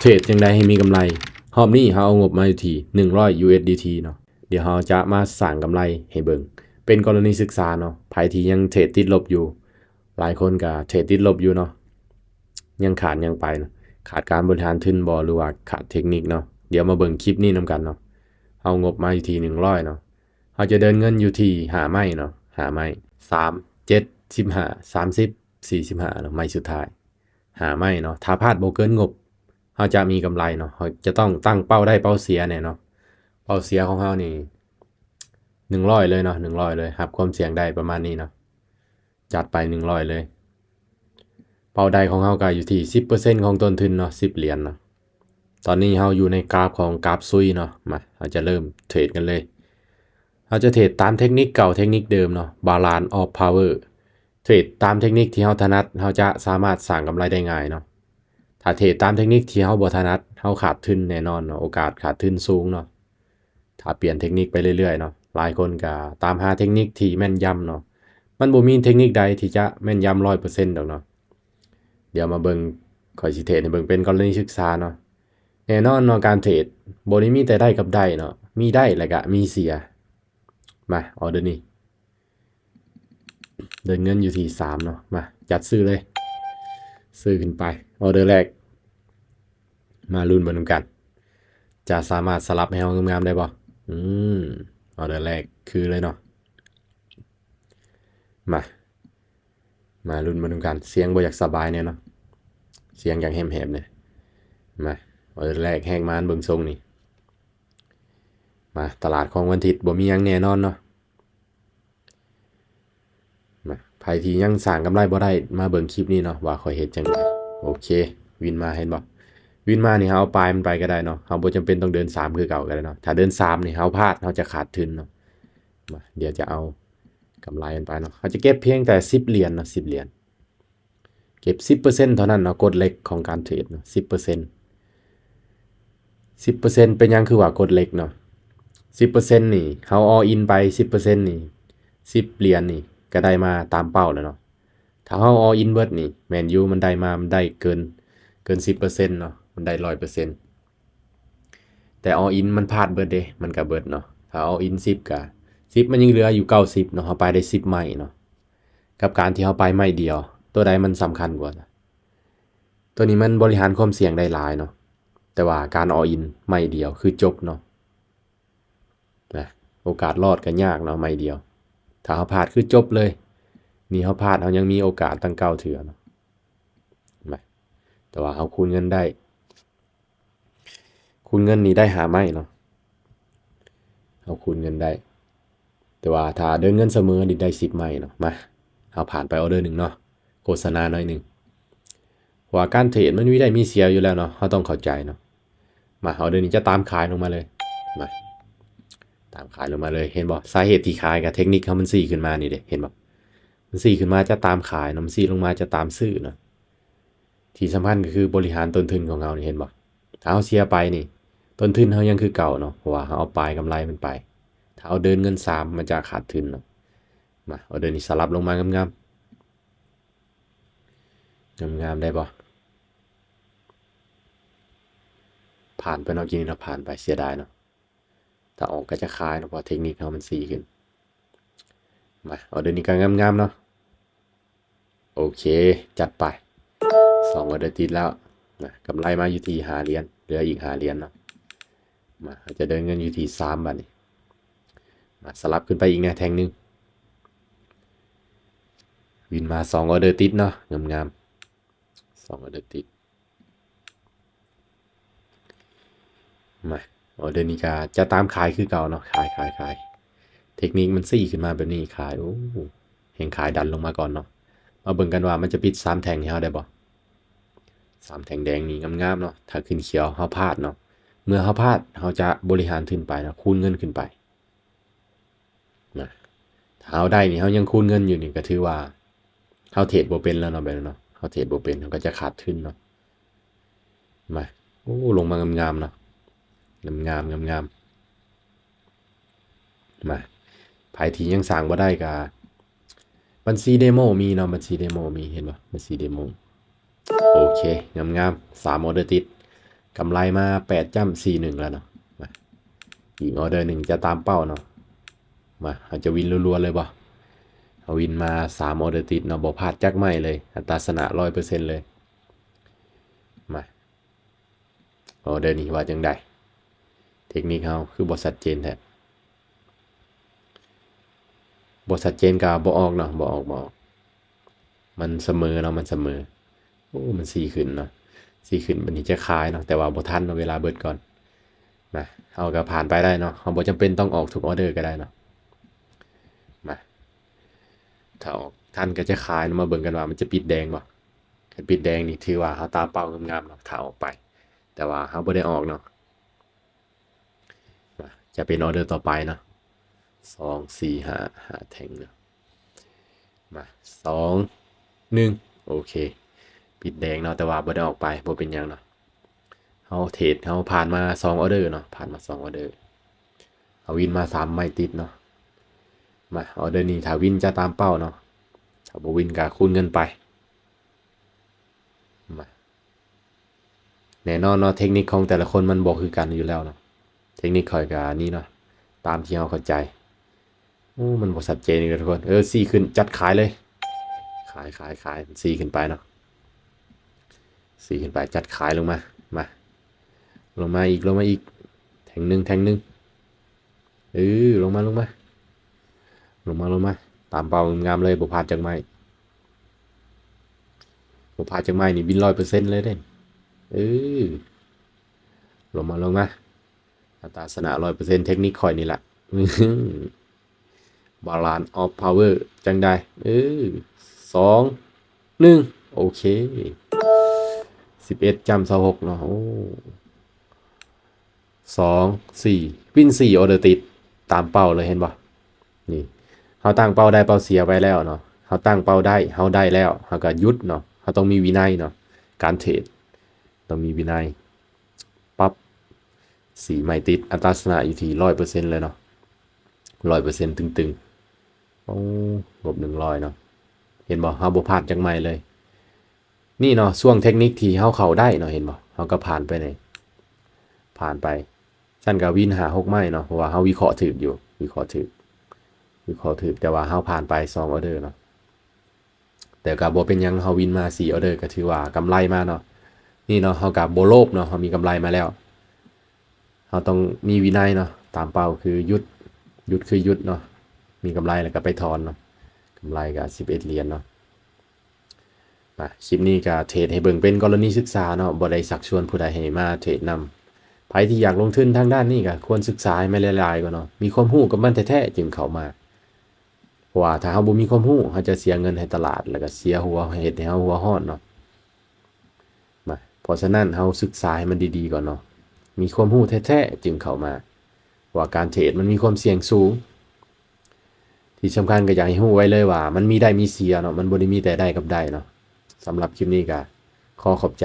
ເທຣດຈັ່ງໃດໃຫ້ມີກຳໄລ? ຮອບນີ້ເຮົາເອົາງົບມາຢູ່ທີ່ໜຶ່ງຮ້ອຍ USDT ເນາະ. ດຽວເຮົາຈະມາສ້າງກຳໄລໃຫ້ເບິ່ງ ເປັນກໍລະນີສຶກສາເນາະ. ໃຜທີ່ຍັງເທຣດຕິດລົບຢູ່ ຫຼາຍຄົນກໍເທຣດຕິດລົບຢູ່ເນາະ, ຍັງຂາດຫຍັງໄປເນາະ, ຂາດການບໍລິຫານທຶນບໍ ຫຼືວ່າຂາດເທັກນິກເນາະ. ດຽວມາເບິ່ງຄລິບນີ້ນຳກັນເນາະ. ເຮົາງົບມາຢູ່ທີ່ໜຶ່ງຮ້ອຍເນາະ, ເຮົາຈະເດີນເງິນຢູ່ທີ່ຫ້າໄມ້ເນາະ, ຫ້າໄມ້ ສາມ ເຈັດ ສິບຫ້າ ສາມສິບ ສີ່ສິບຫ້າເນາະ, ໄມ້ສຸດທ້າຍ ຫ້າໄມ້ເນາະ. ຖ້າພາດບໍ່ເກີນງົບ ເຮົາຈະມີກຳໄລເນາະ. ເຮົາຈະຕ້ອງຕັ້ງເປົ້າໄດ້ເປົ້າເສຍແດ່ເນາະ. ເປົ້າເສຍຂອງເຮົານີ້ໜຶ່ງຮ້ອຍເລີຍເນາະ, ໜຶ່ງຮ້ອຍເລີຍ, ຮັບຄວາມສ່ຽງໄດ້ປະມານນີ້ເນາະ. ຈັດໄປໜຶ່ງຮ້ອຍເລີຍ. ເປົ້າໄດ້ຂອງເຮົາກໍຢູ່ທີ່ສິບເປີເຊັນຂອງຕົ້ນທຶນເນາະ, ສິບຫຼຽນເນາະ. ຕອນນີ້ເຮົາຢູ່ໃນກາບຂອງກາບຊຸຍເນາະ. ມາ ເຮົາຈະເລີ່ມເທຣດກັນເລີຍ. ເຮົາຈະເທຣດຕາມເທັກນິກເກົ່າ ເທັກນິກເດີມເນາະ, Balance of Power. ເທຣດຕາມເທັກນິກທີ່ເຮົາຖະໜັດ ເຮົາຈະສາມາດສ້າງກຳໄລໄດ້ງ່າຍເນາະ. ຖ້າເທຣດຕາມເທັກນິກທີ່ເຮົາບໍ່ຖະໜັດ ເຮົາຂາດທຶນແນ່ນອນເນາະ, ໂອກາດຂາດທຶນສູງເນາະ. ຖ້າປ່ຽນເທັກນິກໄປເລື້ອຍໆເນາະ, ຫຼາຍຄົນກໍຕາມຫາເທັກນິກທີ່ແມ່ນຢຳເນາະ. ມັນບໍ່ມີເທັກນິກໃດທີ່ຈະແມ່ນຢຳຮ້ອຍເປີເຊັນດອກເນາະ. ດຽວມາເບິ່ງ, ຂ້ອຍຊິເທຣດໃຫ້ເບິ່ງເປັນກໍລະນີສຶກສາເນາະ. ແນ່ນອນເນາະ, ການເທຣດບໍ່ໄດ້ມີແຕ່ໄດ້ກັບໄດ້ເນາະ, ມີໄດ້ແລ້ວກະມີເສຍ. ມາ ອອເດີນີ້ ເດີນເງິນຢູ່ທີ່ສາມເນາະ. ມາ ຈັດຊື້ເລີຍ, ຊື້ຂຶ້ນໄປ. ອອເດີແລກ ມາລຸ້ນເບິ່ງນຳກັນ, ຈະສາມາດສະຫຼັບໃຫ້ເຮົາງາມໆໄດ້ບໍ່? ອືມ ອອເດີແລກຄືເລີຍເນາະ. ມາ ມາລຸ້ນເບິ່ງນຳກັນ. ສຽງບໍ່ຢາກສະບາຍແດ່ເນາະ, ສຽງຢາກແຫບໆແດ່. ມາ ອອເດີແລກແຮກມານເບິ່ງຊົງນີ້. ມາ ຕະຫຼາດຂອງວັນທິດບໍ່ມີຫຍັງແນ່ນອນເນາະ. ມາ ໃຜທີ່ຍັງສ້າງກຳໄລບໍ່ໄດ້ ມາເບິ່ງຄລິບນີ້ເນາະ ວ່າຂ້ອຍເຮັດຈັ່ງໃດ. ໂອເຄ ວິນມາ ເຫັນບໍ່? ວິນມານີ້ ເຮົາເອົາປາຍມັນໄປກໍໄດ້ເນາະ, ເຮົາບໍ່ຈຳເປັນຕ້ອງເດີນສາມຄືເກົ່າກໍໄດ້ເນາະ. ຖ້າເດີນສາມນີ້ ເຮົາພາດ ເຮົາຈະຂາດທຶນເນາະ. ມາ ດຽວຈະເອົາກຳໄລມັນໄປເນາະ, ເຮົາຈະເກັບພຽງແຕ່ສິບຫຼຽນເນາະ, ສິບຫຼຽນ. ເກັບສິບເປີເຊັນເທົ່ານັ້ນເນາະ, ກົດເຫຼັກຂອງການເທຣດເນາະ ສິບເປີເຊັນ. ສິບເປີເຊັນ ເປັນຫຍັງຄືວ່າກົດເຫຼັກເນາະ? ສິບເປີເຊັນນີ້ ເຮົາ all in ໄປສິບເປີເຊັນນີ້ ສິບຫຼຽນນີ້ ກໍໄດ້ມາຕາມເປົ້າແລ້ວເນາະ. ຖ້າເຮົາ all in ເບິດນີ້ ແມ່ນຢູ່ ມັນໄດ້ມາ ມັນໄດ້ເກີນ ເກີນສິບເປີເຊັນເນາະ, ມັນໄດ້ຮ້ອຍເປີເຊັນ. ແຕ່ all in ມັນພາດເບິດເດ້ ມັນກໍເບິດເນາະ. ຖ້າ all in ສິບ ກໍ ສິບ ມັນຍັງເຫຼືອຢູ່ເກົ້າສິບເນາະ, ເຮົາໄປໄດ້ສິບໄມ້ເນາະ. ກັບການທີ່ເຮົາໄປໄມ້ດຽວ ໂຕໃດມັນສຳຄັນກວ່າ? ໂຕນີ້ມັນບໍລິຫານຄວາມສ່ຽງໄດ້ຫຼາຍເນາະ, ແຕ່ວ່າການ all in ໄມ້ດຽວຄືຈົບເນາະ. ນະ ໂອກາດລອດກໍຍາກເນາະ ໄມ້ດຽວ. ຖ້າເຮົາພາດຄືຈົບເລີຍ. ນີ້ເຮົາພາດ ເຮົາຍັງມີໂອກາດຕັ້ງເກົ້າເທື່ອເນາະ. ນະ ແຕ່ວ່າເຮົາຄູນເງິນໄດ້. ຄູນເງິນນີ້ໄດ້ຫ້າໄມ້ເນາະ, ເຮົາຄູນເງິນໄດ້. ແຕ່ວ່າຖ້າເດີນເງິນສະເໝີນີ້ໄດ້ສິບໄມ້ເນາະ. ມາ ເຮົາຜ່ານໄປອອເດີໜຶ່ງເນາະ, ໂຄສະນາໜ້ອຍໜຶ່ງ. ເພາະວ່າການເທຣດມັນມີໄດ້ມີເສຍຢູ່ແລ້ວເນາະ, ເຮົາຕ້ອງເຂົ້າໃຈເນາະ. ມາ ອອເດີນີ້ຈະຕາມຂາຍລົງມາເລີຍ. ມາ ຕາມຂາຍລົງມາເລີຍ. ເຫັນບໍ່? ສາເຫດທີ່ຂາຍກໍເທັກນິກເຮົາມັນຊີ້ຂຶ້ນມານີ້ເດ້. ເຫັນບໍ່? ມັນຊີ້ຂຶ້ນມາຈະຕາມຂາຍເນາະ, ມັນຊີ້ລົງມາຈະຕາມຊື້ເນາະ. ທີ່ສຳຄັນກໍຄືບໍລິຫານຕົ້ນທຶນຂອງເຮົານີ້ ເຫັນບໍ່? ຖ້າເຮົາເສຍໄປນີ້ ຕົ້ນທຶນເຮົາຍັງຄືເກົ່າເນາະ, ເພາະວ່າເຮົາເອົາປາຍກຳໄລມັນໄປ. ຖ້າເຮົາເດີນເງິນສາມ ມັນຈະຂາດທຶນເນາະ. ມາ ອອເດີນີ້ສະຫຼັບລົງມາງາມໆ ງາມໆ ໄດ້ບໍ່? ຜ່ານໄປເນາະ, ກິນນີ້ເນາະ, ຜ່ານໄປ, ເສຍດາຍເນາະ. ຖ້າອອກກໍຈະຂາຍເນາະ, ເພາະເທັກນິກເຮົາມັນຊີ້ຂຶ້ນ. ມາ ອອເດີນີ້ກໍງາມໆເນາະ. ໂອເຄ ຈັດໄປ ສອງອອເດີຕິດແລ້ວນະ, ກຳໄລມາຢູ່ທີ່ຫ້າຫຼຽນ, ເຫຼືອອີກຫ້າຫຼຽນເນາະ. ມາ ເຮົາຈະເດີນເງິນຢູ່ທີ່ສາມບາດນີ້. ມາ ສະຫຼັບຂຶ້ນໄປອີກແດ່ແທ່ງໜຶ່ງ. ວິນມາສອງອອເດີຕິດເນາະ, ງາມໆ ສອງອອເດີຕິດ. ມາ ອອເດີນີ້ກໍຈະຕາມຂາຍຄືເກົ່າເນາະ, ຂາຍ ຂາຍ ຂາຍ. ເທັກນິກມັນຊີ້ຂຶ້ນມາແບບນີ້ ຂາຍ. ໂອ້ ແຮງຂາຍດັນລົງມາກ່ອນເນາະ. ມາເບິ່ງກັນວ່າມັນຈະປິດສາມແທ່ງໃຫ້ເຮົາໄດ້ບໍ່? ສາມແທ່ງແດງນີ້ງາມໆເນາະ, ຖ້າຂຶ້ນຂຽວເຮົາພາດເນາະ. ເມື່ອເຮົາພາດ ເຮົາຈະບໍລິຫານທຶນໄປເນາະ, ຄູນເງິນຂຶ້ນໄປ. ນະ ຖ້າເຮົາໄດ້ນີ້ ເຮົາຍັງຄູນເງິນຢູ່ນີ້ ກໍຖືວ່າເຮົາເທຣດບໍ່ເປັນແລ້ວເນາະ, ແບບນັ້ນເນາະ, ເຮົາເທຣດບໍ່ເປັນ ເຮົາກໍຈະຂາດທຶນເນາະ. ມາ ໂອ້ ລົງມາງາມໆເນາະ, ງາມໆ ງາມໆ. ມາ ໃຜທີ່ຍັງສ້າງບໍ່ໄດ້ກໍ ບັນຊີເດໂມມີເນາະ, ບັນຊີເດໂມມີ, ເຫັນບໍ່? ບັນຊີເດໂມ. ໂອເຄ ງາມໆ ສາມອອເດີຕິດ. ກຳໄລມາແປດຈ້ຳສີ່ໜຶ່ງແລ້ວເນາະ. ມາ ອີກອໍເດີໜຶ່ງຈະຕາມເປົ້າເນາະ. ມາ ເຮົາຈະວິນລັວໆເລີຍບໍ່? ເຮົາວິນມາສາມອໍເດີຕິດເນາະ ບໍ່ພາດຈັກໄມ້ເລີຍ ອັດຕາຊະນະຮ້ອຍເປີເຊັນເລີຍ. ມາ ອໍເດີນີ້ວ່າຈັ່ງໃດ? ເທັກນິກເຮົາຄືບໍ່ຊັດເຈນແທ້? ບໍ່ຊັດເຈນກໍບໍ່ອອກເນາະ ບໍ່ອອກ ບໍ່ອອກ. ມັນສະເໝີເນາະ ມັນສະເໝີ. ໂອ້ ມັນຊີ້ຂຶ້ນເນາະ ຊີ້ຂຶ້ນ ບັດນີ້ຈະຂາຍເນາະ ແຕ່ວ່າບໍ່ທັນເນາະ ເວລາເບິດກ່ອນ. ມາ ເຮົາກໍຜ່ານໄປໄດ້ເນາະ ເຮົາບໍ່ຈຳເປັນຕ້ອງອອກທຸກອໍເດີກໍໄດ້ເນາະ. ມາ ຖ້າອອກທັນກໍຈະຂາຍເນາະ ມາເບິ່ງກັນວ່າມັນຈະປິດແດງບໍ່. ຄັນປິດແດງນີ້ຖືວ່າເຮົາຕາມເປົ້າງາມໆເນາະ ຖ້າອອກໄປ ແຕ່ວ່າເຮົາບໍ່ໄດ້ອອກເນາະ. ມາ ຈະເປັນອໍເດີຕໍ່ໄປເນາະ ສອງ ສີ່ ຫ້າ ຫ້າແທ່ງເນາະ. ມາ ສອງ ໜຶ່ງ ໂອເຄ ປິດແດງເນາະ ແຕ່ວ່າບໍ່ໄດ້ອອກໄປ ບໍ່ເປັນຫຍັງເນາະ. ເຮົາເທຣດ ເຮົາຜ່ານມາສອງອໍເດີເນາະ ຜ່ານມາສອງອໍເດີ ເຮົາວິນມາສາມໄມ້ຕິດເນາະ. ມາ ອໍເດີນີ້ຖ້າວິນຈະຕາມເປົ້າເນາະ ຖ້າບໍ່ວິນກໍຄູນເງິນໄປ. ມາ ແນ່ນອນເນາະ ເທັກນິກຂອງແຕ່ລະຄົນມັນບໍ່ຄືກັນຢູ່ແລ້ວເນາະ. ເທັກນິກຂ້ອຍກໍນີ້ເນາະ ຕາມທີ່ເຮົາເຂົ້າໃຈ. ໂອ້ ມັນບໍ່ຊັດເຈນອີກແລ້ວທຸກຄົນ. ເອີ ຊີ້ຂຶ້ນ ຈັດຂາຍເລີຍ ຂາຍ ຂາຍ ຂາຍ ຊີ້ຂຶ້ນໄປເນາະ ຊີ້ຂຶ້ນໄປ ຈັດຂາຍລົງມາ. ມາ ລົງມາອີກ ລົງມາອີກ ແທ່ງໜຶ່ງ ແທ່ງໜຶ່ງ. ເອີ ລົງມາ ລົງມາ ລົງມາ ລົງມາ ຕາມເປົ້າງາມໆເລີຍ ບໍ່ພາດຈັກໄມ້ ບໍ່ພາດຈັກໄມ້ນີ້ວິນຮ້ອຍເປີເຊັນເລີຍເດ້. ເອີ ລົງມາ ລົງມາ ອັດຕາຊະນະຮ້ອຍເປີເຊັນ ເທັກນິກຂ້ອຍນີ້ລະ. Balance of Power ຈັ່ງໃດ? ເອີ ສອງ ໜຶ່ງ ໂອເຄ ສິບເອັດຈ້ຳຊາວຫົກເນາະ. ໂອ້ ສອງ ສີ່ ວິນສີ່ອໍເດີຕິດ ຕາມເປົ້າເລີຍ ເຫັນບໍ່? ນີ້ ເຮົາຕັ້ງເປົ້າໄດ້ເປົ້າເສຍໄວ້ແລ້ວເນາະ ເຮົາຕັ້ງເປົ້າໄດ້ ເຮົາໄດ້ແລ້ວ ເຮົາກໍຢຸດເນາະ. ເຮົາຕ້ອງມີວິໄນເນາະ ການເທຣດຕ້ອງມີວິໄນ. ປັບ ສີ່ໄມ້ຕິດ ອັດຕາຊະນະຢູ່ທີ່ຮ້ອຍເປີເຊັນເລີຍເນາະ ຮ້ອຍເປີເຊັນຕຶງໆ. ໂອ້ ລົບໜຶ່ງຮ້ອຍເນາະ ເຫັນບໍ່? ເຮົາບໍ່ພາດຈັກໄມ້ເລີຍ. ນີ້ເນາະ ຊ່ວງເທັກນິກທີ່ເຮົາເຂົ້າໄດ້ເນາະ ເຫັນບໍ່? ເຮົາກໍຜ່ານໄປນີ້ ຜ່ານໄປ ຊັ້ນກໍວິນຫ້າຫົກໄມ້ເນາະ ເພາະວ່າເຮົາວິເຄາະຖືກຢູ່ ວິເຄາະຖືກ ວິເຄາະຖືກ ແຕ່ວ່າເຮົາຜ່ານໄປສອງອໍເດີເນາະ ແຕ່ກໍບໍ່ເປັນຫຍັງ ເຮົາວິນມາສີ່ອໍເດີກໍຖືວ່າກຳໄລມາເນາະ. ນີ້ເນາະ ເຮົາກໍບໍ່ໂລບເນາະ ເຮົາມີກຳໄລມາແລ້ວ ເຮົາຕ້ອງມີວິໄນເນາະ ຕາມເປົ້າຄືຢຸດ ຢຸດຄືຢຸດເນາະ ມີກຳໄລແລ້ວກໍໄປຖອນເນາະ ກຳໄລກໍສິບເອັດຫຼຽນເນາະ. ມາ ຄລິບນີ້ກໍເທຣດໃຫ້ເບິ່ງເປັນກໍລະນີສຶກສາເນາະ ບໍ່ໄດ້ຊັກຊວນຜູ້ໃດໃຫ້ມາເທຣດນຳ. ໃຜທີ່ຢາກລົງທຶນທາງດ້ານນີ້ກໍຄວນສຶກສາໃຫ້ມັນຫຼາຍໆກ່ອນເນາະ ມີຄວາມຮູ້ກັບມັນແທ້ໆຈຶ່ງເຂົ້າມາ ເພາະວ່າຖ້າເຮົາບໍ່ມີຄວາມຮູ້ ເຮົາຈະເສຍເງິນໃຫ້ຕະຫຼາດ ແລ້ວກໍເສຍຫົວ ເຮັດໃຫ້ເຮົາຫົວຮ້ອນເນາະ. ມາ ເພາະສະນັ້ນເຮົາສຶກສາໃຫ້ມັນດີໆກ່ອນເນາະ ມີຄວາມຮູ້ແທ້ໆຈຶ່ງເຂົ້າມາ ເພາະວ່າການເທຣດມັນມີຄວາມສ່ຽງສູງ. ທີ່ສຳຄັນກໍຢາກໃຫ້ຮູ້ໄວ້ເລີຍວ່າມັນມີໄດ້ມີເສຍເນາະ ມັນບໍ່ໄດ້ມີແຕ່ໄດ້ກັບໄດ້ເນາະ. ສຳລັບຄລິບນີ້ກໍຂໍຂອບໃຈ.